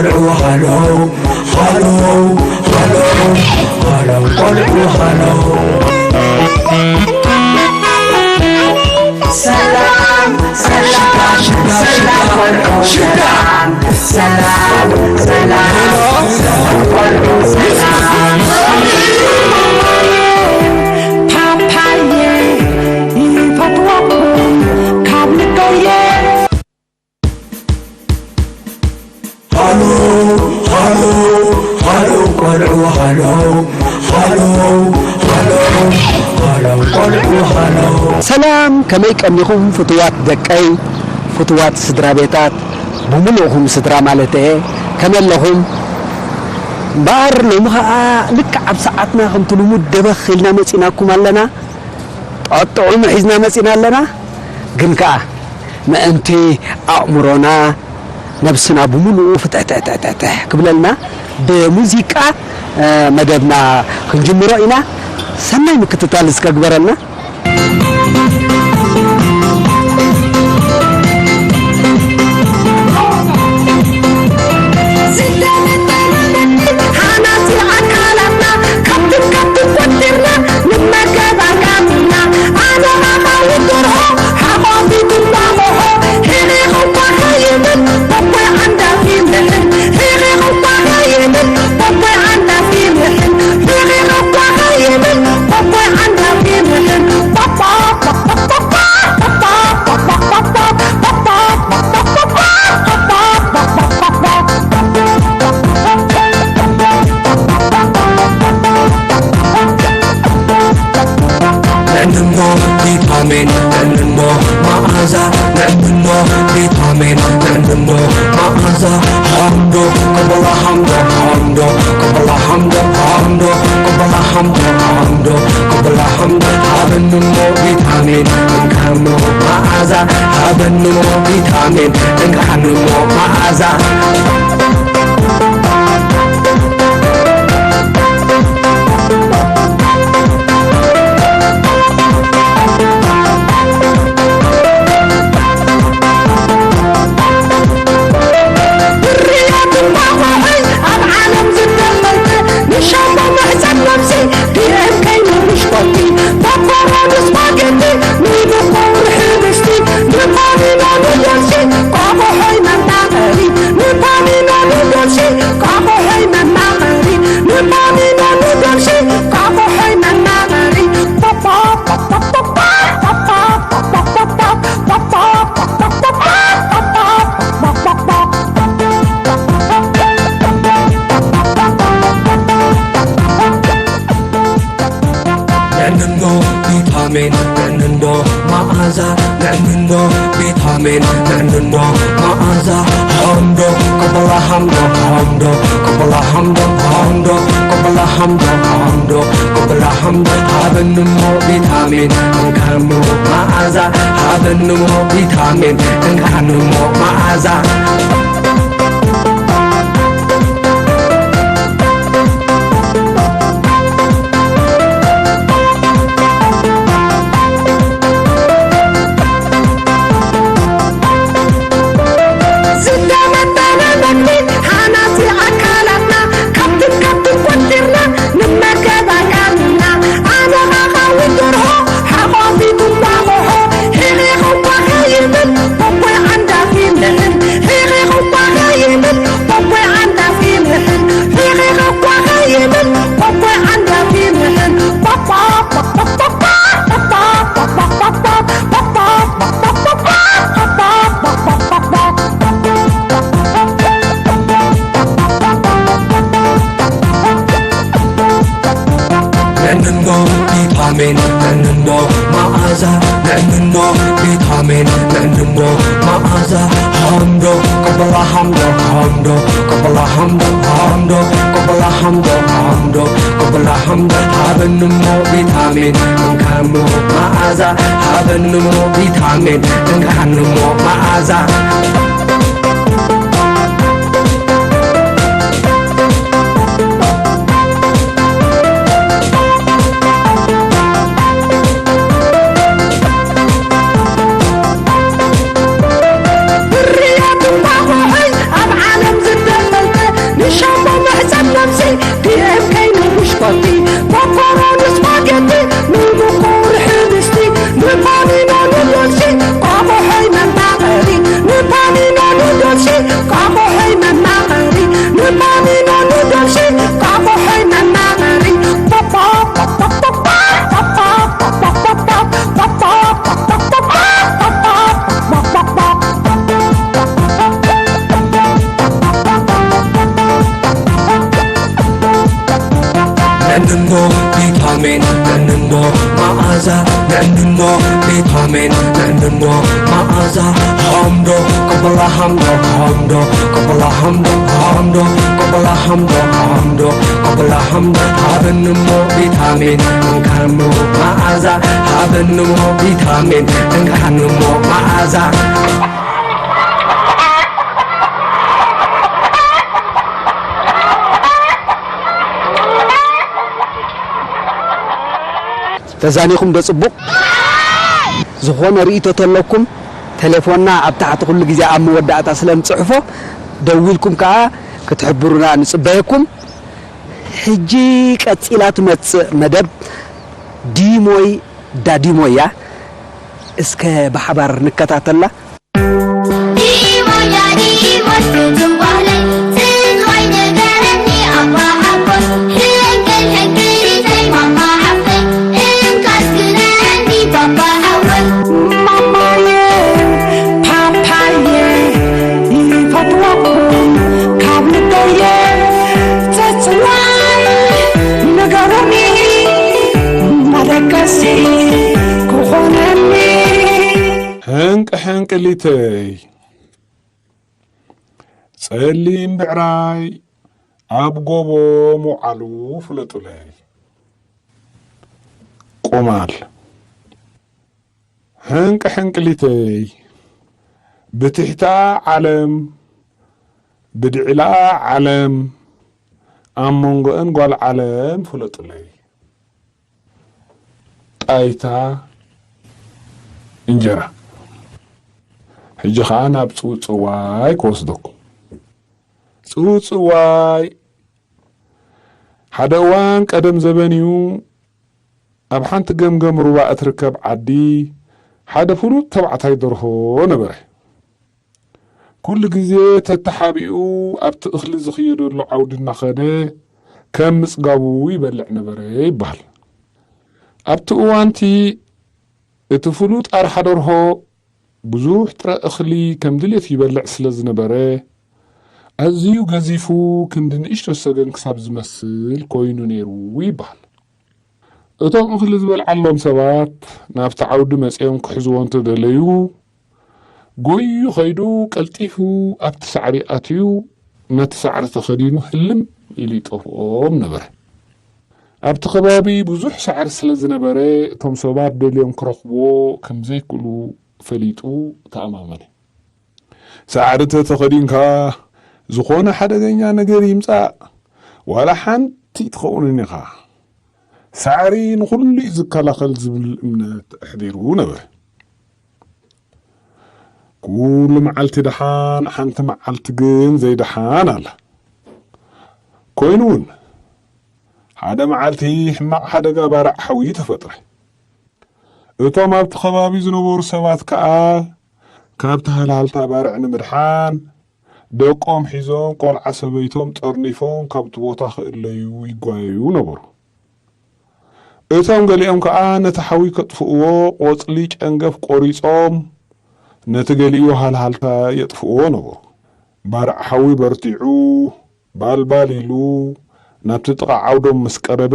ቆልዑ ሃሎ፣ ሃሎ፣ ሃሎ፣ ሃሎ፣ ቆልዑ ሃሎ። ሰላም፣ ሰላም፣ ሰላም፣ ቆልዑ ሰላም። ሰላም፣ ሰላም፣ ሰላም፣ ቆልዑ ሰላም። ፓፓየ ይፈትወኩም ካብ ልበየ። ሃሎ፣ ሃሎ፣ ሃሎ፣ ቆልዑ ሃሎ፣ ሃሎ፣ ሃሎ፣ ሃሎ፣ ቆልዑ ሃሎ። ሰላም፣ ከመይ ቀኒኹም ፍቱዋት ደቀይ፣ ፍቱዋት ስድራ ቤታት፣ ብምሉእኹም ስድራ ማለት እየ፣ ከመይ ኣለኹም? እምበኣር ሎሚ ኸኣ ልክዕ ኣብ ሰዓትና ከምቲ ልሙድ ደበኽ ኢልና መጺናኩም ኣለና። ጥዑም ሒዝና መጺና ኣለና። ግን ከኣ ምእንቲ ኣእምሮና፣ ነብስና ብምሉኡ ፍትሕትሕትሕትሕ ክብለልና ብሙዚቃ፣ እ፣ መደብና ክንጅምሮ ኢና። ሰናይ ምክትታል እስከ ግበረልና። ዝደመጠና መግቢ ሃናጺ ኣካላትና ካብ ትካል ትቆጢርና ንመገብ ኣጋሚና ኣነ ሃማዊ ደርሆ ሓቆፊ ትማምሆ ሄሬ ኸውታ ኸይብል በቦይ ዓንዳፊ ምሕን ሄሬ ኸውታ ኸይብል በቦይ ዓንዳፊ ምሕን ሄሬ ኸውታ ኸይብል በቦይ ዓንዳፊ ምሕን ንዕንኖ ቪታሚን ንዕንኖ መዓዛ ንዕንኖ ቪታሚን ንዕንኖ መዓዛ ሃምዶ ቅበላ ሃምዶ ሃምዶ ቅበላ ሃምዶ ሃምዶ ቅበላ ሃምዶ ሃምዶ ቅበላ ሃምዶ ሃበንሞ ቪታሚን እንካሞ መዓዛ ሃበንሞ ቪታሚን እንካንሞ መዓዛ ንዕንኖ ቪታሚን ንዕንኖ መዓዛ ንዕንኖ ቪታሚን ንዕንኖ መዓዛ ሃምዶ ቅበላ ሃምዶ ሃምዶ ቅበላ ሃምዶ ሃምዶ ቅበላ ሃምዶ ሃምዶ ቅበላ ሃምዶ ሃበንሞ ቪታሚን እንካሞ መዓዛ ሃበንሞ ቪታሚን እንካንሞ መዓዛ ዝደመጠነ መግቢ ሃናጺ ኣካላትና ካብቲ ካብቲ ቆጢርና ንመገብ ኣጋሚና ኣነ ሃማዊ ደርሆ ሓቆፊ ትማምሆ ሄሬ ኸውታ ኸይብል በቦይ ዓንዳፊ ምሕን ሄሬ ኸውታ ኸይብል በቦይ ዓንዳፊ ምሕን ሄሬ ኸውታ ኸይብል በቦይ ዓንዳፊ ምሕን ንዕንኖ ቪታሚን ንዕንኖ መዓዛ ንዕንኖ ቪታሚን ንዕንኖ መዓዛ ሃምዶ ቅበላ ሃምዶ ሃምዶ ቅበላ ሃምዶ ሃምዶ ቅበላ ሃምዶ ሃምዶ ቅበላ ሃምዶ ሃበንሞ ቪታሚን እንካሞ መዓዛ ሃበንሞ ቪታሚን እንካንሞ መዓዛ ፍርያት እንቋቑሖይ ኣብ ዓለም ዝደፈልከ ንንዶ ቪታሚን፣ ንንዶ መኣዛ፣ ንንዶ ቪታሚን፣ ንንዶ መኣዛ። ሃምዶ፣ ቀበላ ሃምዶ፣ ሃምዶ፣ ቀበላ ሃምዶ፣ ሃምዶ፣ ቀበላ ሃምዶ፣ ሃምዶ፣ ቀበላ ሃምዶ። ሃበንሞ ቪታሚን፣ እንካሞ መኣዛ። ሃበንሞ ቪታሚን፣ እንካሞ መኣዛ። ተዛኒኹም ዶ ጽቡቕ? ዝኾነ ርእይቶ ተለኩም፣ ቴሌፎንና ኣብ ታሕቲ ኩሉ ግዜ ኣብ መወዳእታ ስለ ንጽሕፎ፣ ደዊልኩም ከኣ ክትሕብሩና ንጽበየኩም። ሕጂ ቀጺላ ትመጽእ መደብ ዲሞይ ዳዲሞይ እያ። እስከ ብሓባር ንከታተላ። ዲሞያ ዲሞሽ ትትዋለይ፣ ትንዋይ ንገረኒ ኣባ ሓጎስ። ሕንቅል ሕንቅሊተይ ማማ ሓፍተይ፣ እንካስ ግነኒ ባባ ሓወይ። ማማየ፣ ፓፓየ፣ ይፈትወኩም ካብ ልበየ። ትትዋይ ንገረኒ፣ መደቀሲ ክኾነኒ። ሕንቅ ሕንቅሊተይ፣ ጸሊም ብዕራይ ኣብ ጎቦ ምውዓሉ ፍለጡለይ። ቁማል። ሕንቅ ሕንቅሊተይ፣ ብትሕታ ዓለም፣ ብድዕላ ዓለም፣ ኣብ መንጎአን ጓል ዓለም ፍለጡለይ። ጣይታ እንጀራ። ሕጂ ኸኣ ናብ ጽውጽዋይ ክወስደኩም። ጽውጽዋይ ሓደ እዋን ቀደም ዘበን እዩ። ኣብ ሓንቲ ገምገም ሩባ እትርከብ ዓዲ ሓደ ፍሉጥ ተባዕታይ ደርሆ ነበረ። ኩሉ ግዜ ተተሓቢኡ ኣብቲ እኽሊ ዝኽየደሉ ዓውዲ እናኸደ ከም ምጽጋቡ ይበልዕ ነበረ ይበሃል። ኣብቲ እዋንቲ እቲ ፍሉጥ ኣርሓ ደርሆ ብዙሕ ጥረ እኽሊ ከም ድሌት ይበልዕ ስለ ዝነበረ፣ ኣዝዩ ገዚፉ ክንዲ ንእሽቶ ሰገን ክሳብ ዝመስል ኮይኑ ነይሩ ይበሃል። እቶም እኽሊ ዝበልዓሎም ሰባት ናብቲ ዓውዲ መጺኦም ክሕዝዎ እንተደለዩ፣ ጎዩ ኸይዱ ቀልጢፉ ኣብቲ ሳዕሪ ኣትዩ፣ ነቲ ሳዕሪ ተኸዲኑ ህልም ኢሉ ይጠፍኦም ነበረ። ኣብቲ ከባቢ ብዙሕ ሳዕሪ ስለ ዝነበረ፣ እቶም ሰባት ደልዮም ክረኽብዎ ከም ዘይክእሉ ፈሊጡ ተኣማመነ። ሳዕሪ ተተኸዲንካ፣ ዝኾነ ሓደገኛ ነገር ይምጻእ፣ ዋላ ሓንቲ ትኸውን ኢኻ። ሳዕሪ ንኹሉ እዩ ዝከላኸል ዝብል እምነት ኣሕዲሩ ነበረ። ኩሉ መዓልቲ ደሓን፣ ሓንቲ መዓልቲ ግን ዘይደሓን ኣላ። ኮይኑ እውን፣ ሓደ መዓልቲ ሕማቕ ሓደጋ ባርዕ ሓዊ ተፈጥረ። እቶም ኣብቲ ከባቢ ዝነበሩ ሰባት ከኣ፣ ካብቲ ሃልሃልታ ባርዕ ንምድሓን፣ ደቆም ሒዞም፣ ቆልዓ ሰበይቶም ጠርኒፎም፣ ካብቲ ቦታ ክእለዩ ይጓየዩ ነበሩ። እቶም ገሊኦም ከኣ ነቲ ሓዊ ከጥፍእዎ፣ ቆጽሊ ጨንገፍ ቆሪጾም፣ ነቲ ገሊኡ ሃልሃልታ የጥፍእዎ ነበሩ። ባርዕ ሓዊ በርቲዑ፣ ባልባል ኢሉ፣ ናብቲ ጥቓ ዓውዶም ምስ ቀረበ፣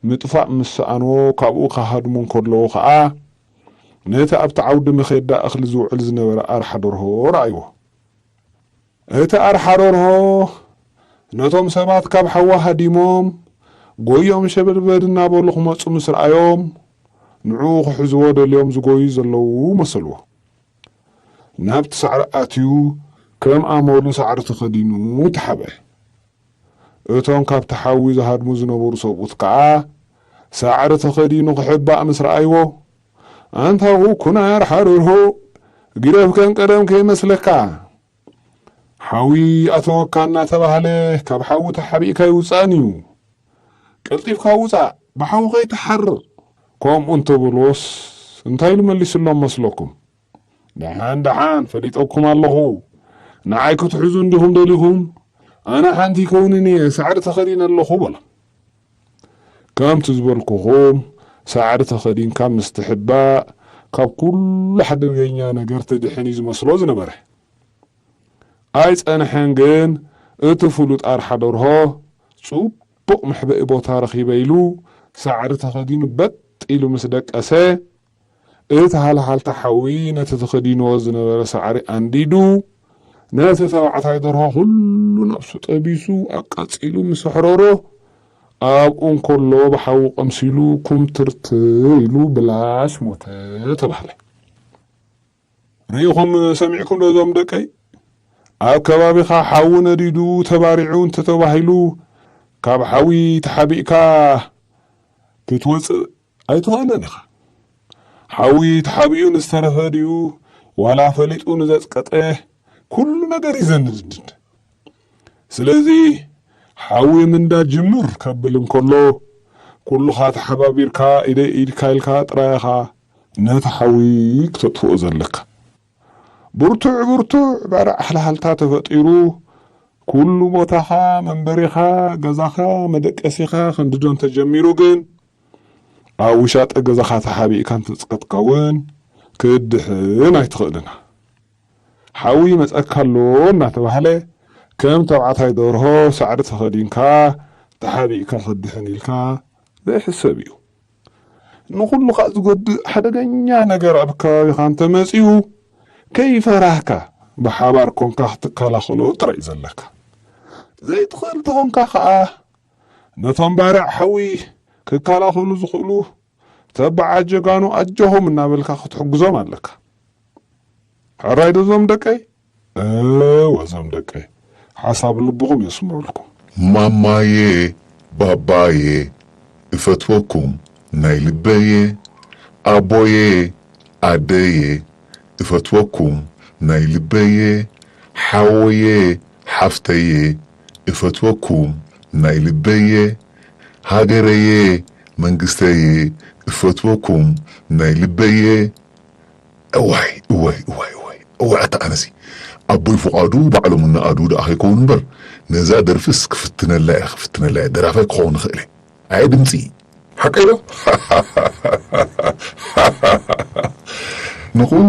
ምጥፋእ ምስ ሰኣንዎ፣ ካብኡ ክሃድሙ እንከለዉ ኸኣ፣ ነቲ ኣብቲ ዓውዲ መኼዳ እኽሊ ዝውዕል ዝነበረ ኣርሓ ደርሆ ረኣይዎ። እቲ ኣርሓ ደርሆ ነቶም ሰባት ካብ ሓዊ ሃዲሞም ጎዮም ሸበድበድ እናበሉ ክመጹ ምስ ረኣዮም፣ ንዕኡ ክሕዝዎ ደልዮም ዝጎዩ ዘለዉ መሰልዎ። ናብቲ ሳዕሪ ኣትዩ ከም ኣመሉ ሳዕሪ ተኸዲኑ ተሓብአ። እቶም ካብቲ ሓዊ ዝሃድሙ ዝነበሩ ሰብኡት ከኣ ሳዕሪ ተኸዲኑ ክሕባእ ምስ ረኣይዎ፣ "ኣንታ ውኩናይ ኣርሓ ደርሆ፣ ግደፍ ከም ቀደም ከይመስለካ። ሓዊ ኣተወካ እናተባህለ ካብ ሓዊ ተሓቢእካ ኣይውጻእን እዩ። ቀልጢፍካ ውጻእ፣ ብሓዊ ከይትሓርቕ።" ከምኡ እንተበልዎስ እንታይ ኢሉ መሊስሎም መስለኩም? "ደሓን ደሓን ፈሊጠኩም ኣለኹ። ንዓይ ክትሕዙ እንዲኹም ደሊኹም? ኣነ ሓንቲ ይከውንን እየ፣ ሳዕሪ ተኸዲነ ኣለኹ" በሎም። ከምቲ ዝበልኩኹም፣ ሳዕሪ ተኸዲንካ ምስትሕባእ ካብ ኩሉ ሓደገኛ ነገር ትድሕን እዩ ዝመስሎ ዝነበረ። ኣይጸንሐን ግን፣ እቲ ፍሉጥ ኣርሓ ደርሆ ጽቡቕ ጽቡቕ መሕበኢ ቦታ ረኺበ ኢሉ ሳዕሪ ተኸዲኑ በጥ ኢሉ ምስ ደቀሰ፣ እቲ ሃልሃልታ ሓዊ ነቲ ተኸዲንዎ ዝነበረ ሳዕሪ ኣንዲዱ፣ ነቲ ተባዕታይ ደርሆ ኩሉ ነብሱ ጠቢሱ ኣቃጺሉ ምስ ኣሕረሮ፣ ኣብኡ እንከሎ ብሓዊ ቀምሲሉ ኩምትርት ኢሉ ብላሽ ሞተ ተባህለ። ርኢኹም ሰሚዕኩም ዶ እዞም ደቀይ? ኣብ ከባቢኻ ሓዊ ነዲዱ ተባሪዑ እንተተባሂሉ፣ ካብ ሓዊ ተሓቢእካ ክትወጽእ ኣይትኽእልን ኢኻ። ሓዊ ተሓቢኡ ንዝተረፈ ድዩ ዋላ ፈሊጡ ንዘጽቀጠ ኩሉ ነገር እዩ ዘንድድ። ስለዚ ሓዊ ምንዳድ ጅምር ከብል እንከሎ፣ ኩሉኻ ተሓባቢርካ ኢደይ ኢድካ ኢልካ ጥራይ ኢኻ ነቲ ሓዊ ክተጥፍኦ ዘለካ። ብርቱዕ ብርቱዕ ባርዕ ሓልሃልታ ተፈጢሩ፣ ኩሉ ቦታኻ፣ መንበሪኻ፣ ገዛኻ፣ መደቀሲኻ ከንድዶ እንተጀሚሩ ግን፣ ኣብ ውሻጠ ገዛኻ ተሓቢእካ እንተጽቀጥካ እውን ክትድሕን ኣይትኽእልን። ሓዊ ይመጸካ ኣሎ እናተባህለ፣ ከም ተባዕታይ ደርሆ ሳዕሪ ተኸዲንካ ተሓቢእካ ክትድሕን ኢልካ ዘይሕሰብ እዩ። ንኹሉ ኸኣ ዝጎድእ ሓደገኛ ነገር ኣብ ከባቢኻ እንተመጺኡ፣ ከይፈራህካ ብሓባር ኮንካ ክትከላኸሎ ጥራይ እዩ ዘለካ። ዘይትኽእል ተኾንካ ኸኣ፣ ነቶም ባርዕ ሓዊ ክከላኸሉ ዝኽእሉ ተባዓት ጀጋኑ ኣጆኹም እናበልካ ክትሕግዞም ኣለካ። ሕራይ ዶ እዞም ደቀይ? እወ እዞም ደቀይ፣ ሓሳብ ልብኹም የስምዑልኩም። ማማየ፣ ባባየ፣ እፈትወኩም ናይ ልበየ። ኣቦየ፣ ኣደየ፣ እፈትወኩም ናይ ልበየ። ሓወየ፣ ሓፍተየ፣ እፈትወኩም ናይ ልበየ። ሃገረየ፣ መንግስተየ፣ እፈትወኩም ናይ ልበየ። እዋይ፣ እዋይ፣ እዋይ፣ እዋይ፣ እዋይ፣ ኣታ ኣነሲ ኣቦይ ፍቓዱ ባዕሎም እናኣዱ ደኣ ከይከውን እምበር፣ ነዛ ደርፍስ ክፍትነላ እየ፣ ክፍትነላ እየ። ደራፋይ ክኸውን እኽእል እየ። ኣየ ድምጺ። ሓቀይ ዶ? ንኹሉ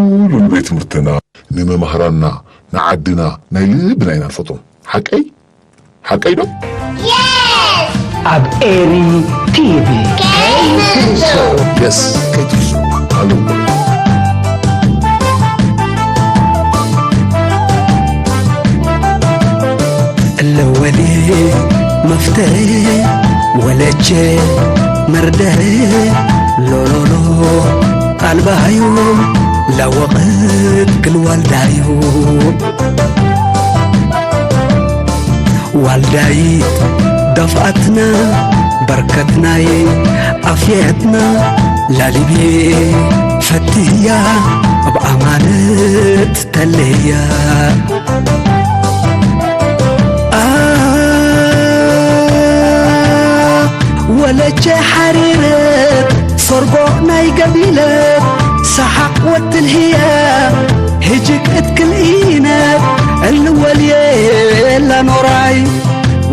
ንቤት ትምህርትና፣ ንመማህራንና፣ ንዓድና፣ ናይ ልብና ኢና ንፈትዎም። ሓቀይ? ሓቀይ ዶ? ኣብ ኤሪ ቲቪ። ከይትንስኡ። የስ፣ ከይትንስኡ። ኣለዉ። ለወሌ መፍተሬ ወለቼ መርደሬ ሎሎሎ ቃልባዩ ላወቕት ክልዋልዳዩ ዋልዳይት ደፍኣትና በርከትናይ ኣፍየትና ላሊቤ ፈትያ ኣብ ኣማነት ተለያ ኣ ወለቼ ሓሪረት ሰርጎ ናይ ገቢለት ሰሓቕ ወትልህያ ህጅግ እትክልኢነት እልወልየ ላኖራይ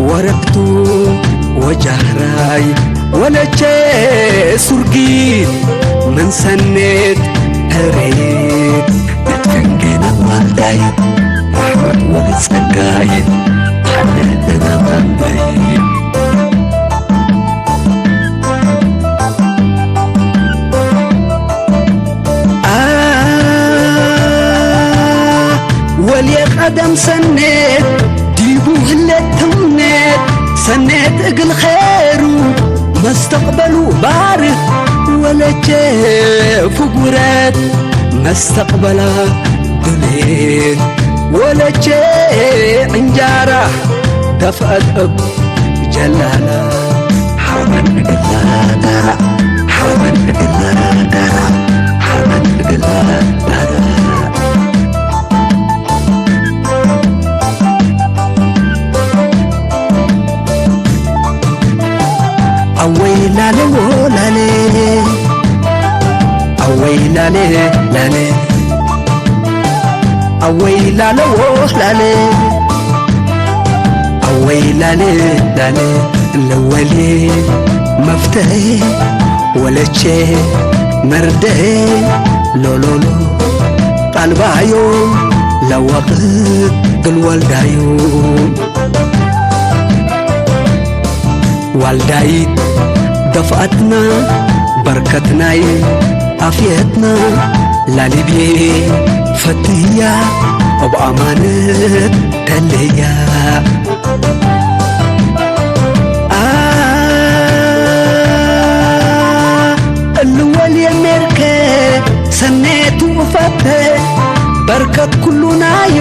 ወረቅቱ ወጃህራይ ወለቼ ሱርጊት መንሰኔት ሕሬት መትፈንጌና ዋልዳይ ኣሕመድ ወልድ ጸጋይ ሓመድና ዋልዳይ ወልየ ቀደም ሰኔት ዲቡ ህለት ትምኔት ሰኔት እግል ኼሩ መስተቕበሉ ባርኽ ወለቼ ፍጉረት መስተቕበላ ድሌት ወለቼ ዕንጃራ ደፍአት እብ ጀላላ ሓመድ ንግላዳ ሓመድ ንግላዳ ሓመድ ንግላዳ ኣወይ ላለዎ ላለ ኣወይ ላለ ላለ ኣወይ ላለዎ ላለ ኣወይ ላለ ላለ ለወሌ መፍተሄ ወለቼ መርደሄ ሎሎሎ ቃልባዮ ለወቕ ግልወልዳዮ ዋልዳይት ደፍኣትና በርከትናይ ኣፍየትና ላሊብየ ፈትህያ ኣብ ኣማነት ተለያ። አ፣ እልወል የሜርከ ሰኔቱ እፈተ በርከት ኩሉናዩ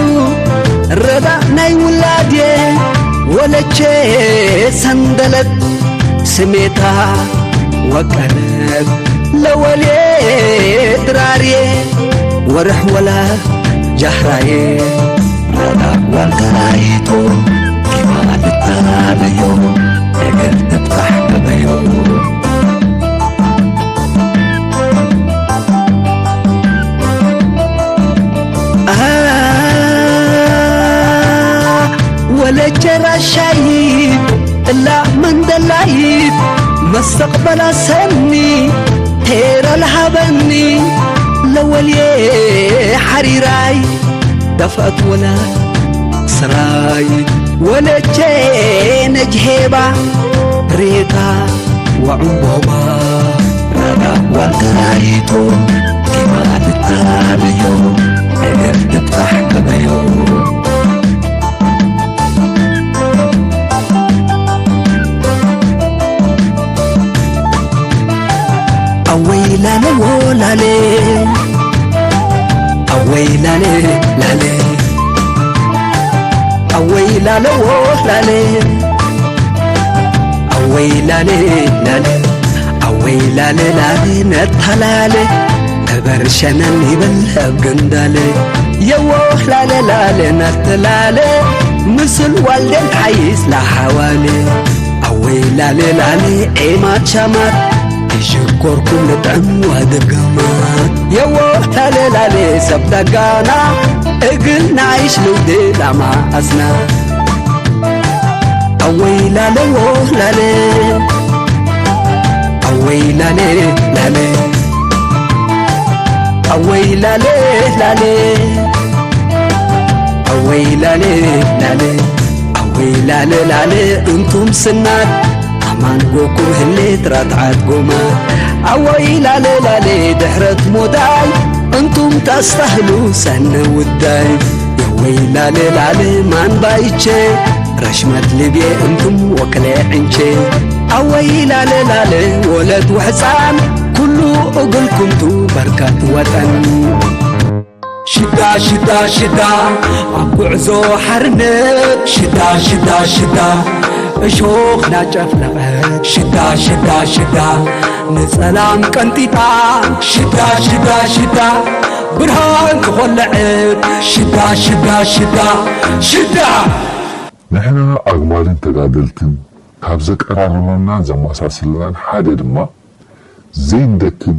ረዳእ ናይ ውላድየ ወለቼ ሰንደለት ስሜታ ወቀረት ለወልየ ድራርየ ወርሕ ወላ ጃህራየ ረዳእ ዋልተራይቶ ኪማ ልታለዮ ነገር ትብታሕ ገበዮ። አ፣ ወለቼ ራሻይት እላ መንደላይት መስተቕበላ ሰኒ ቴራ ለሃበኒ ለወልየ ሓሪራይ ደፍአት ወላ ስራይ ወለቼ ነጅሄባ ሬታ ወዕንቦባ ረዳ ዋልተራይቶ ቲማ ልታለዮ ነገር ትብታሕ ገበዮ። ኣወይ ላለ ዎ ላለ፣ ኣወይ ላለ ላለ፣ ኣወይ ላለ ዎ ላለ፣ ኣወይ ላለ ላለ፣ ኣወይ ላለ ላለ ነታላለ፣ ተበርሸነን ይበል ኣብ ገንዳለ። የዎ ላለ ላለ ነተላለ፣ ምስል ዋልደን ሓይስ ላሓዋለ። ኣወይ ላለ ላለ ዔማት ሻማት፣ ይሽኮርኩም ንጥዕም ዋድገማት። የዎ ላለ ላለ ሰብ ዳጋና፣ እግል ናይሽ ልውድ ላማ ኣስና። ኣወይ ላለ ዎ ላለ፣ ኣወይ ላለ ላለ፣ ኣወይ ላለ ላለ፣ ኣወይ ላለ ላለ፣ ኣወይ ላለ ላለ፣ እንቱም ስናት ኣማን ጎኩም ህሌት ራትዓት ጎማ። ኣወይ ላለ ላለ ድሕረት ሞዳይ፣ እንቱም ታስተህሉ ሰነ ውዳይ። የወይ ላለ ላለ ማን ባይቼ፣ ረሽመት ልብየ እንቱም ወክለ ዕንቼ። ኣወይ ላለ ላለ ወለት ወሕፃን፣ ኩሉ እግልኩምቱ በርከት ወጠን። ሽዳ ሽዳ ሽዳ ኣብ ጉዕዞ ሓርነት፣ ሽዳ ሽዳ ሽዳ እሾኽ ናጨፍለቐት፣ ሽዳ ሽዳ ሽዳ ንጸላም ቀንጢጣ፣ ሽዳ ሽዳ ሽዳ ብርሃን ዝኾለዐት፣ ሽዳ ሽዳ ሽዳ ሽዳ። ንሕና ኣግማልን ተጋደልትን ካብ ዘቀራርበናን ዘመሳስለናን ሓደ ድማ ዘይንደክም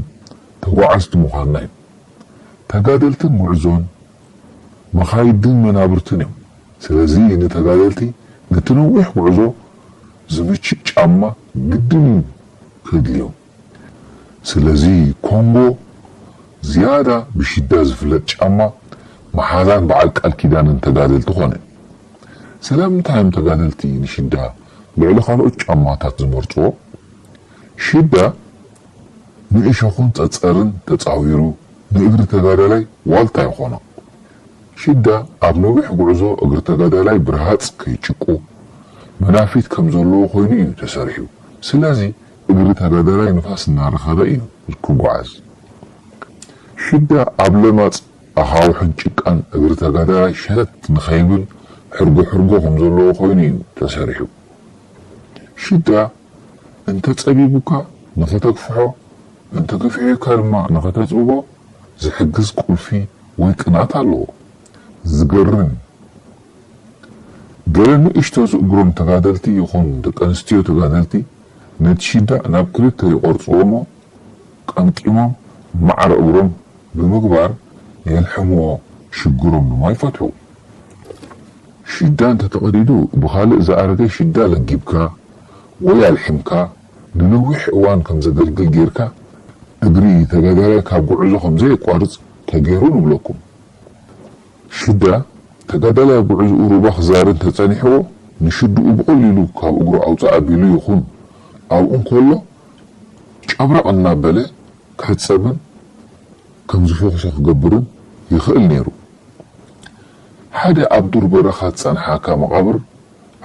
ተጓዓዝቲ ምዃንና እዩ። ተጋደልትን ጉዕዞን መኻይድን መናብርትን እዮም። ስለዚ ንተጋደልቲ ነቲ ነዊሕ ጉዕዞ ዝምችእ ጫማ ግድን እዩ ከድልዮም። ስለዚ ኮንጎ ዝያዳ ብሽዳ ዝፍለጥ ጫማ መሓዛን በዓል ቃል ኪዳንን ተጋደልቲ ኾነ። ስለምንታይ እዮም ተጋደልቲ ንሽዳ ልዕሊ ካልኦት ጫማታት ዝመርጽዎ? ሽዳ ንእሾኽን ጸጸርን ተጻዊሩ ንእግሪ ተጋዳላይ ዋልታ ይኾኖ። ሽዳ ኣብ ነዊሕ ጉዕዞ እግሪ ተጋዳላይ ብርሃጽ ከይጭቁ መናፊት ከም ዘለዎ ኮይኑ እዩ ተሰሪሑ። ስለዚ እግሪ ተጋዳላይ ንፋስ እናረኸበ እዩ ክጓዓዝ። ሽዳ ኣብ ለማጽ ኣኻውሕን ጭቃን እግሪ ተጋዳላይ ሸተት ንኸይብል ሕርጎ ሕርጎ ከም ዘለዎ ኮይኑ እዩ ተሰሪሑ። ሽዳ እንተ ጸቢቡካ ንኸተግፍሖ፣ እንተ ገፊሑካ ድማ ንኸተጽብቦ ዝሕግዝ ቁልፊ ወይ ቅንኣት ኣለዎ። ዝገርም እዩ። ገለ ንእሽቶ ዝእግሮም ተጋደልቲ ይኹን ደቂ ኣንስትዮ ተጋደልቲ ነቲ ሽዳ ናብ ክልተ ይቖርጽዎ እሞ ቀምቂሞም ማዕረ እግሮም ብምግባር የልሕምዎ፣ ሽግሮም ድማ ይፈትሑ። ሽዳ እንተተቐዲዱ ብኻልእ ዝኣረገ ሽዳ ለጊብካ ወይ ኣልሒምካ ንነዊሕ እዋን ከም ዘገልግል ጌርካ እግሪ ተጋዳላይ ካብ ጉዕዞ ከም ዘየቋርጽ ተገይሩ ንብለኩም። ሽዳ ተጋዳላይ ኣብ ጉዕዞኡ ሩባ ክዛሪ እንተጸኒሕዎ ንሽድኡ ብቐሊሉ ካብ እግሩ ኣውጽእ ኣቢሉ ይኹን ኣብኡ እንከሎ ጨብረቕ እናበለ ክሕጸብን ከም ዝፈኹሶ ክገብርን ይኽእል ነይሩ። ሓደ ኣብ ዱር በረኻ ዝጸንሓካ መቓብር፣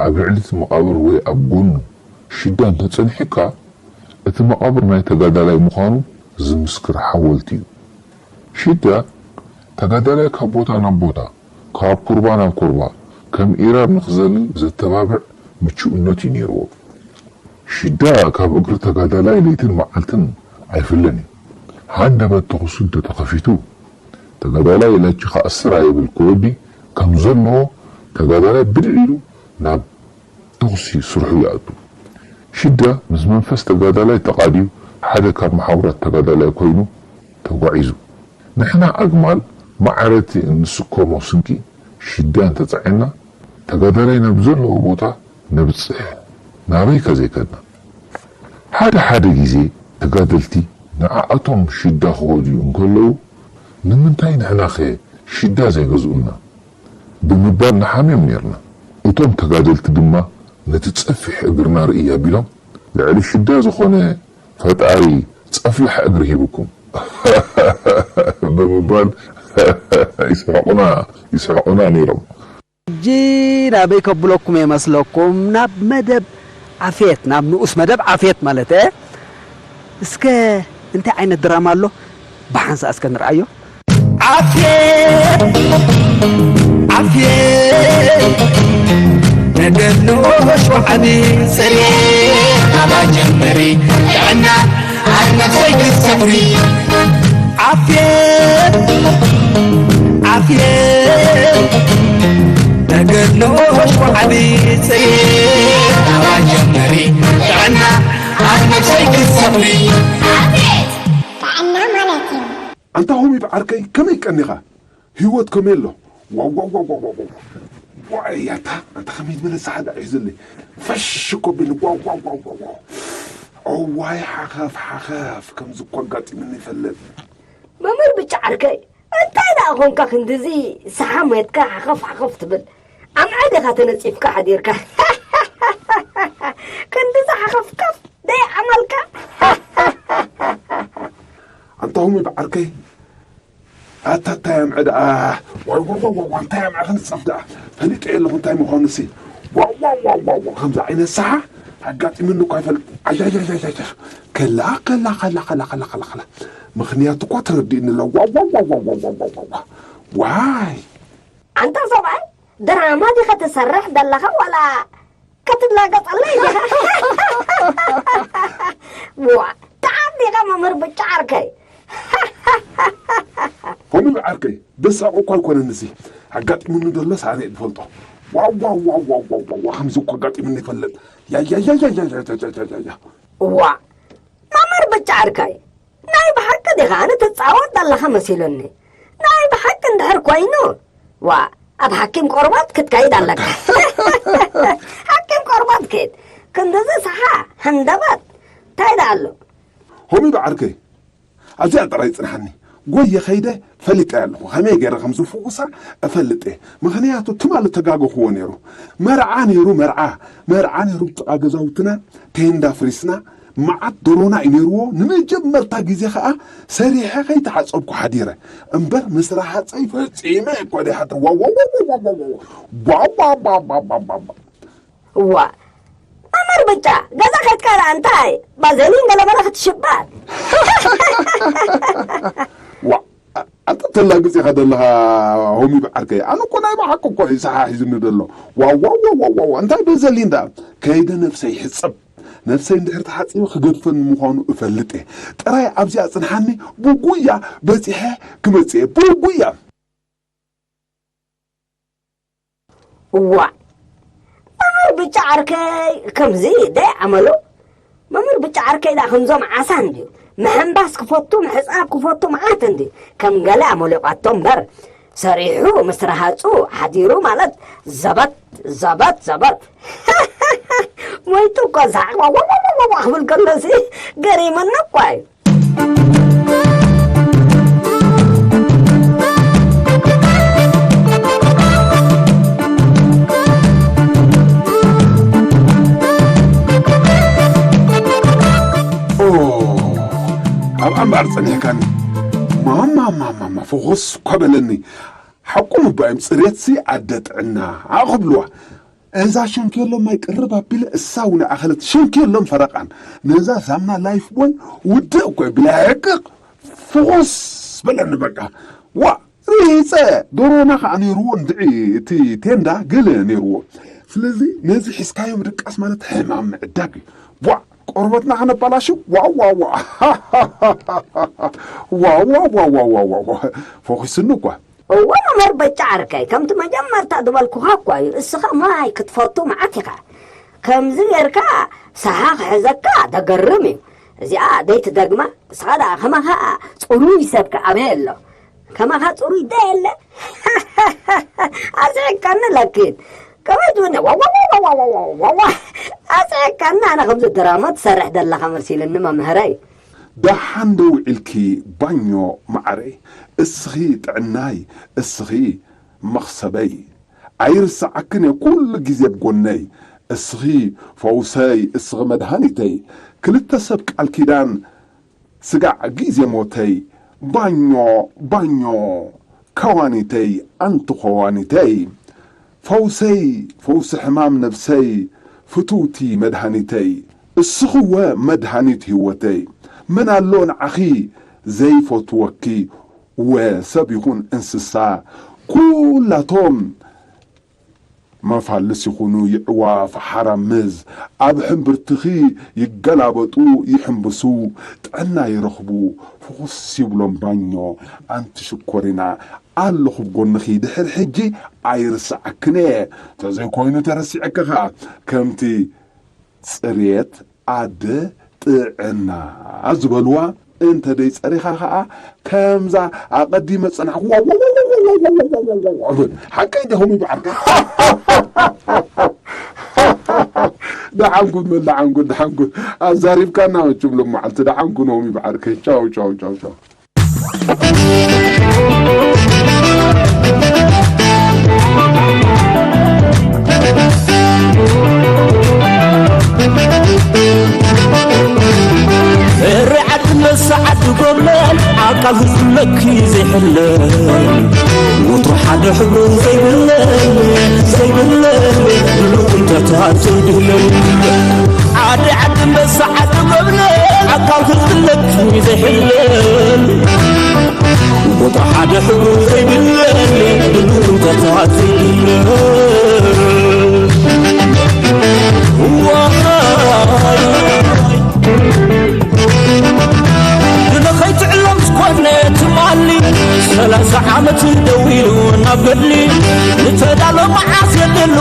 ኣብ ልዕሊ እቲ መቓብር ወይ ኣብ ጎኑ ሽዳ እንተጸኒሑካ፣ እቲ መቓብር ናይ ተጋዳላይ ምዃኑ ዝምስክር ሓወልቲ እዩ። ሽዳ፣ ተጋዳላይ ካብ ቦታ ናብ ቦታ፣ ካብ ኩርባ ናብ ኩርባ፣ ከም ኢራብ ንኽዘልል ዘተባብዕ ምቹእነት እዩ ነይርዎ። ሽዳ ካብ እግሪ ተጋዳላይ ለይትን መዓልትን ኣይፍለን እዩ። ሃንደበት ተኹሲ እንተተኸፊቱ፣ ተጋዳላይ ላቺ ክኣስር ኣይብል ክወዲ ከም ዘለዎ ተጋዳላይ ብድዕ ኢሉ ናብ ተኹሲ ስርሑ ይኣቱ። ሽዳ ምስ መንፈስ ተጋዳላይ ተቓድዩ ሓደ ካብ መሓውራት ተጋዳላይ ኮይኑ ተጓዒዙ። ንሕና ኣግማል ማዕረቲ እንስከሞ ስንቂ ሽዳ እንተጸዒና ተጋዳላይ ናብ ዘለዎ ቦታ ነብጽሕ። ናበይ ከ ዘይከድና? ሓደ ሓደ ግዜ ተጋደልቲ ንዓኣቶም ሽዳ ክወድዩ እንከለዉ ንምንታይ ንሕናኸ ሽዳ ዘይገዝኡልና? ብምባል ንሓምዮም ኔርና። እቶም ተጋደልቲ ድማ ነቲ ጸፊሕ እግርና ርእይ ኣቢሎም ልዕሊ ሽዳ ዝኾነ ፈጣሪ ጸፍላሕ እግሪ ሂብኩም ብምባል ይስሕቁና ይስሕቁና ነይሮም። ሕጂ ናበይ ከብለኩም እየ መስለኩም? ናብ መደብ ዓፍየት፣ ናብ ንኡስ መደብ ዓፍየት ማለት እየ። እስከ እንታይ ዓይነት ድራማ ኣሎ ብሓንሳእ እስከ ንርኣዮ። ዓፍየት ዓፍየት ተገድሎ ሸውዓቢ ጽሬት ኣባጀመሪ ጥዕና ኣነሰይ ክሰፍሪ ዓፍየት ዓፍየት ተገድሎ ሸውዓቢ ጽሬት ኣባጀመሪ ጥዕና ኣነሰይ ክሰፍሪ ጥዕና ማለት እዩ። ኣንታ ሆሚ ብዓርከይ ከመይ ቀኒኻ? ህይወት ከመይ ኣሎ? ዋው ዋው ዋው ዋው ዋው። ዋይ ኣታ ኣታ ከመይ ዝበለ ሰሓዳ እዩ ዝሊ። ፈሽ እኮ ቢሉ ዋው ዋው ዋው ዋው ዋው። እዋይ ሓኸፍ ሓኸፍ ከምዚ እኮ ኣጋጢሙኒ ይፈልጥ። መምህር ብጫ ዓርከይ እንታይ ደኣ ኾንካ ክንድዚ ሰሓ ሞየትካ ሓኸፍ ሓኸፍ ትብል? ኣምዓ ዲኻ ተነጺፍካ ሓዲርካ? ክንድዚ ሓኸፍ ከፍ ደይ ዓመልካ? ኣንታ ሆሚ ብዓርከይ ኣታ እንታይ ኣምዐ ደኣ ዋይ ዋይ ዋይ ዋይ እንታይ ኣምዐ ክንጽፍ ደኣ ፈሊጠ ኣለኹ እንታይ ምዃኑ ሲ ዋው ዋው ዋው ዋው ከምዚ ዓይነት ሰሓ ኣጋጢሙኒ እኳ ይፈልጥ ኣያያያያያ ከላ ከላ ከላ ከላ ከላ ከላ ከላ ምኽንያቱ እኳ ተረዲእኒ ኣሎ ዋው ዋው ዋው ዋው ዋው ዋው ዋይ ኣንታ ሰብኣይ ድራማ ዲኻ ትሰርሕ ዘለኻ ዋላ ክትላገጸለይ ዲኻ? ዋ ተዓዲኻ መምህር ብጫ ዓርከይ። ሆሚ ዓርከይ ደሳቕ እኳ ኣይኮነን እዚ ኣጋጢሙኒ ዘሎ ሳነ ዝፈልጦ ዋው ዋው ዋው ዋው ዋው ዋው ከምዚ እኮ ኣጋጢሙኒ ይፈልጥ ያያያያያያያያያያ ዋ መምህር ብጫ ዓርከይ ናይ ብሓቂ ዲኻ ንትጻወት ዘለኻ መሲሉኒ ናይ ብሓቂ እንድሕር ኮይኑ ዋ ኣብ ሓኪም ቆርበት ክትከይድ ኣለካ ሓኪም ቆርበት ክድ ክንድዚ ሰሓ ሃንደበት እንታይ ደኣ ኣሎ ሆሚ ብዓርከይ ኣብዚኣ ጥራይ ጽንሓኒ ጎየ ኸይደ ፈሊጠ ኣለኹ ከመይ ገይረ ከም ዝፍውሳ እፈልጥ እየ ምኽንያቱ ትማሊ ተጋገኽዎ ነይሩ መርዓ ነይሩ መርዓ መርዓ ነይሩ ብጥቓ ገዛውትና ቴንዳ ፍሪስና መዓት ደሮና እዩ ነይርዎ ንመጀመርታ ግዜ ኸዓ ሰሪሐ ከይተሓፀብኩ ሓዲረ እምበር ምስ ረሃፀይ ፈፂመ እኮ ደይ ሓተ ዋዋዋዋዋዋዋዋ እዋ መምህር ብጫ ገዛ ከይትካ ደኣ እንታይ ባዘሊን ገለመለ ክትሽበጥ ዋ ኣንተ ተላግጺኻ ዘለኻ ሆሚ ብዓርከይ ኣነ እኮ ናይ ብሓቂ እኮ እዩ ሰሓ ሒዙኒ ዘሎ ዋዋዋዋዋ እንታይ በዘሊን ደኣ ከይደ ነብሰይ ሕጸብ ነብሰይ እንድሕር ተሓጺበ ክገድፈኒ ምዃኑ እፈልጥ እየ ጥራይ ኣብዚኣ ጽንሓኒ ብጉያ በጺሐ ክመጽእ እየ ብጉያ እዋእ መምህር ብጫ ዓርከይ ከምዚ ደይ ዓመሉ መምህር ብጫ ዓርከይ ዳ ከምዞም ዓሳ እንድዩ ምሕንባስ ክፈቱ ምሕፃብ ክፈቱ መዓት እንድዩ ከም ገለ ኣመሊቋቶ እምበር ሰሪሑ ምስ ረሃፁ ሓዲሩ ማለት ዘበት ዘበት ዘበት ሞይቱ እኮ ዛዕባ ዋዋዋዋዋ ክብል ከሎሲ ገሪሙኒ እኮ እዩ እምበኣር ጸኒሕካኒ። ማማ፣ ማማ፣ ማማ፣ ፈኾስ እኳ በለኒ። ሓቁ ምባዮም ጽሬትሲ ኣደ ጥዕና ክብልዋ። እዛ ሸንኬሎ ማይ ቅርብ ኣቢለ እሳ እውን ኣኸለት ሸንኬሎን ፈረቃን። ነዛ ሳምና ላይፍ ቦይ ውድእ እኮ ቢላ የቅቕ። ፍኹስ በለኒ በቃ። ዋ፣ ሪጸ፣ ዶሮና ኸዓ ነይርዎ እንድዒ፣ እቲ ቴንዳ ገለ ነይርዎ። ስለዚ ነዚ ሒዝካዮ ምድቃስ ማለት ሕማም ምዕዳግ እዩ። ዋ፣ ቆርበትና ኸነባላሹ፣ ዋ፣ ዋ፣ ዋ። ዋ፣ ዋ፣ ዋ። ፈኺስኒ እኳ። እወ መምህር በጫ ዓርከይ፣ ከምቲ መጀመርታ ዝበልኩኻ እኳ እዩ። እስኻ ማይ ክትፈቱ መዓት ኢኻ። ከምዚ ጌርካ ሰሓ ክሕዘካ ደገርም እዩ። እዚኣ ደይትደግማ። እስኻ ደኣ ከማኻ ጽሩይ ሰብከ ኣበይ ኣሎ? ከማኻ ጽሩይ ዶ የለ? ኣስሒቅካኒ ለኪን። ከመይ ትብኒ? ዋዋዋዋዋዋዋዋ። ኣስሒቅካኒ። ኣነ ከምዚ ድራማ ትሰርሕ ዘለኻ መሲልኒ መምህረይ። ደሓን ዶ ውዒልኪ ባኞ መዓረይ? እስኺ ጥዕናይ፣ እስኺ መኽሰበይ። ኣይርስዓክን እየ ኩሉ ግዜ ብጎነይ። እስኺ ፈውሰይ፣ እስኺ መድሃኒተይ። ክልተ ሰብ ቃል ኪዳን ስጋዕ ግዜ ሞተይ። ባኞ፣ ባኞ፣ ከዋኒተይ፣ ኣንቲ ከዋኒተይ። ፈውሰይ፣ ፈውሲ ሕማም ነብሰይ፣ ፍትውቲ መድሃኒተይ። እስኽወ መድሃኒት ህይወተይ። መን ኣሎ ንዓኺ ዘይፈትወኪ? ወ ሰብ ይኹን እንስሳ፣ ኩላቶም መፋልስ ይኹኑ ይዕዋፍ፣ ሓራምዝ፣ ኣብ ሕምብርትኺ ይገላበጡ፣ ይሕምብሱ፣ ጥዕና ይረኽቡ፣ ፍኹስ ይብሎም ባኞ። ኣንቲ ሽኮሪና፣ ኣለኹ ብጎንኺ፣ ድሕሪ ሕጂ ኣይርስዓክን እየ። ተዘይኮይኑ ተረሲዐኪ ኸኣ፣ ከምቲ ጽሬት ኣደ ጥዕና ዝበልዋ እንተ ደይ ጸሪኻ ኸኣ ከምዛ ኣቐዲመ ጸናሕኩ። ሓቀይ ዲኹም ይብዓልካ። ደሓንኩን መላዓንኩን ደሓንኩን ኣዛሪብካና መችም ሎም መዓልቲ ደሓንኩን ሆም ይብዓልከ። ቻው ቻው ቻው ቻው። እረ ዓዲ መሳዓት ጎብለል ኣካል ህዝብለኪ ዘይሕለል ወትሩ ሓደ ሕብሩ ዘይብለል ዘይብለል ብሉቁንተታት ዘይድህለል ዓዲ ዓዲ መሳዓት ጎብለል ኣካል ህዝብለኪ ዘይሕለል ቦታ ሓደ ሕብሩ ዘይብለል ብሉቁንተታት ዘይብለል ዋይ ንለኸይ ትዕሎም ዝኾነ ትማሊ ሰላሳ ዓመት ደው ኢሉ ናብ ገድሊ ንተዳሎ መዓስ የድሉ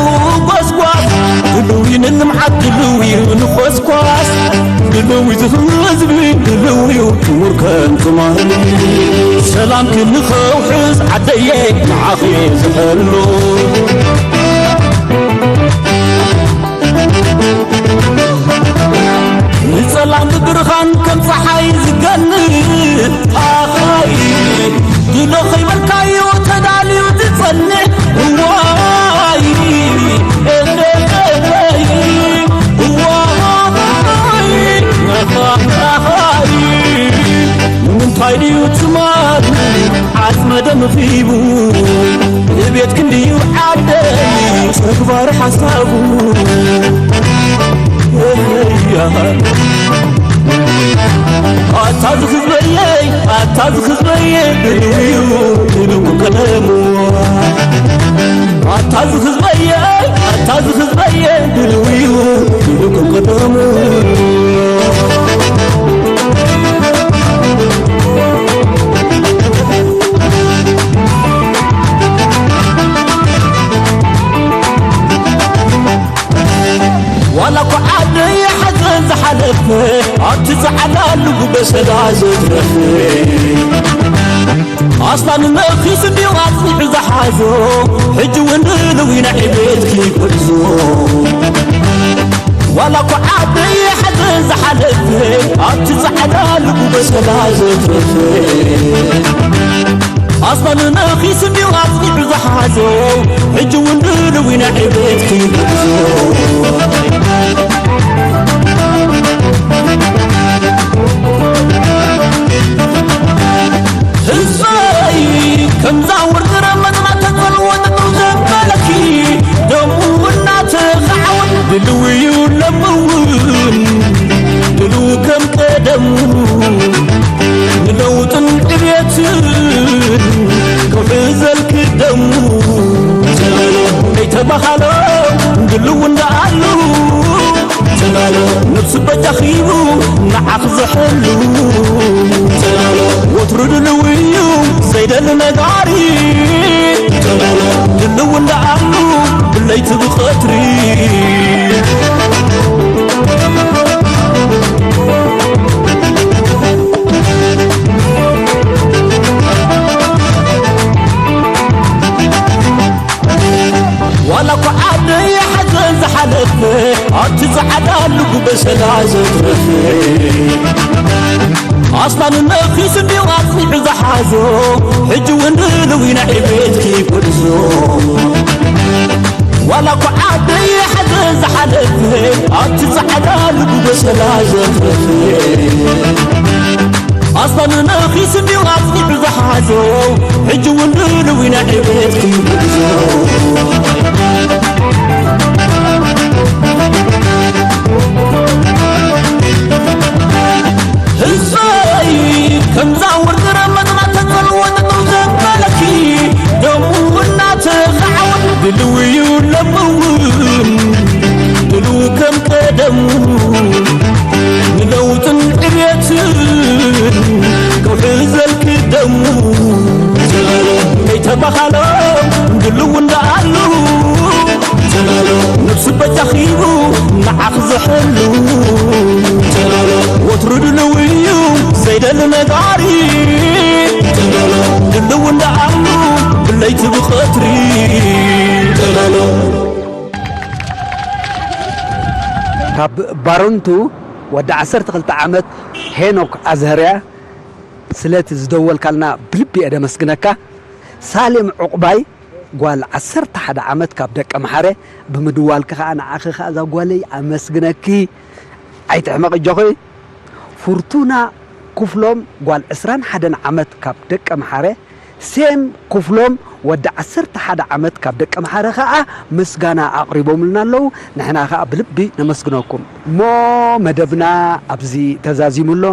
ጓስጓስ ድልው እዩ ንልምዓት ድልው እዩ ንኾስኳስ ድልው እዩ ዝኽሪ ህዝቢ ድልው እዩ ክቡር ከም ትማሊ ሰላም ክንኸውሕዝ ዓደየ ንዓኺ ዝሕሉ ንጸላም ብብርሃን ከም ጸሓይ ዝገንእ ኣኻይ ድሎ ከይበልካዮ ተዳልዩ ዝጸንዕ እዋይ እዋይ እዋይ ንምንታይ ድዩ ትማል ዓጽመ ደምኺቡ ንቤት ክንድዩ ዓደይ ተግባር ሓሳቡ ኣታ ዝኽዝበየይ ኣታ ዝኽዝበየ ድልውዩ ድልው ቀደሙ ኣታ ዝኽዝበየይ ኣታ ዝኽዝበየ ድልውዩ ድልው ቀደሙ ዋላ እኮ ዓደይ ሓዘን ዝሓለፈ ኣብቲ ጸዓዳ ልቡ በሰላ ዘትረፈ ኣስላም ነኺሱ እንዲዩ ኣጽኒዑ ዝሓዞ ሕጂ እውን ልዊ ናይ ዕቤት ክጉዕዞ ዋላ እኮ ዓደይ ሓዘን ዝሓለፈ ኣብቲ ጸዓዳ ልቡ በሰላ ዘትረፈ ኣስላም ነኺሱ እንዲዩ ኣጽኒዑ ዝሓዞ ሕጂ እውን ድልዊ ናይ ዕቤት ክይብዞ ውዩ ለምውን ድልው ከም ቀደሙ ንለውጥን ዕብየትን ክውሕዘል ክደሙ ከይተባሃሎ ድልው እንዳኣሉ ነብሱ በጃኺቡ ንዓኽ ዘሐሉ ወትሩ ድልው እዩ ዘይደሊ ነጋሪ ድልው እንዳኣሉ ብለይቲ ብቐትሪ ዋላ እኳ ዓደይ ሓዘን ዝሓለፈ ኣብቲ ጻዕዳ ልቡ በሰላ ዘትረፈ ኣስላም ነኺሱ እንዲዩ ኣጽኒዑ ዝሓዞ ሕጂ እውን ድልው ኢና ዕቤት ክይኮንዞ ዋላ እኳ ዓደይ ሓዘን ዝሓለፈ ኣብቲ ጻዕዳ ልቡ በሰላ ዘትረፈ ኣስላም ነኺሱ እንዲዩ ኣጽኒዑ ዝሓዞ ሕጂ እውን ድልው ኢና ዕቤት ክይኮንዞ ህዝበይ ከምዛ ውርድረ መጥማት ተጸልወ ጠጠው ዘበለኪ ደሙ እናተኻዕወ ድልው እዩ ለምውን ድልው ከም ቀደሙ ንለውጥን ዕብየትን ክውሕዘል ክደሙ ከይተባሃሎ ድልው እንዳኣሉ ነብሱ በጃኺቡ ንዓኽ ዘሕሉ ወትሩ ድልው እዩ ዘይደሊ ነጋሪ ድልው እንዳኣሉ ብለይቲ ብቐትሪ ካብ ባረንቱ ወዲ ዓሰርተ ክልተ ዓመት ሄኖክ ኣዝሀርያ ስለቲ ዝደወልካልና ብልቢ እየ ደመስግነካ። ሳሌም ዑቕባይ ጓል ዓሰርተ ሓደ ዓመት ካብ ደቀምሓረ ብምድዋልኪ ኸኣ ንዓኺ ኸኣ እዛ ጓለይ ኣመስግነኪ። ኣይትሕመቕ እጆኺ። ፍርቱና ክፍሎም ጓል ዕስራን ሓደን ዓመት ካብ ደቀምሓረ፣ ሴም ክፍሎም ወዲ ዓሰርተ ሓደ ዓመት ካብ ደቀምሓረ ኸኣ ምስጋና ኣቕሪቦምልና ኣለዉ። ንሕና ኸኣ ብልቢ ነመስግነኩም። እሞ መደብና ኣብዚ ተዛዚሙ ኣሎ።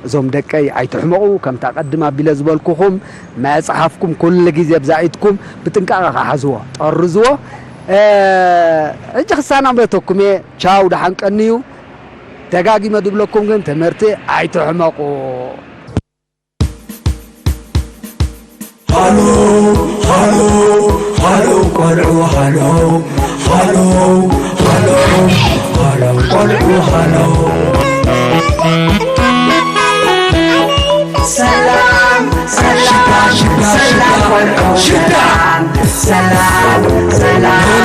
እዞም ደቀይ ኣይትሕመቑ፣ ከምታ ቀድም ኣቢለ ዝበልኩኹም መጽሓፍኩም ኩሉ ግዜ ኣብዛ ኢድኩም ብጥንቃቐ ኸዓ ሓዝዎ፣ ጠርዝዎ። እ፣ ሕጂ ክሰናበተኩም እየ። ቻው፣ ደሓን ቀንዩ። ደጋጊመ ድብለኩም ግን ትምህርቲ ኣይትሕመቑ። ሃሎ ሃሎ ሃሎ ቆልዑ ሃሎ ሃሎ ሃሎ ሃሎ ቆልዑ ሃሎ ሰላም ሰላም ሽታ ሽታ ሰላም ሽታ ቆልዑ ሽታ ሰላም ሰላም ሰላም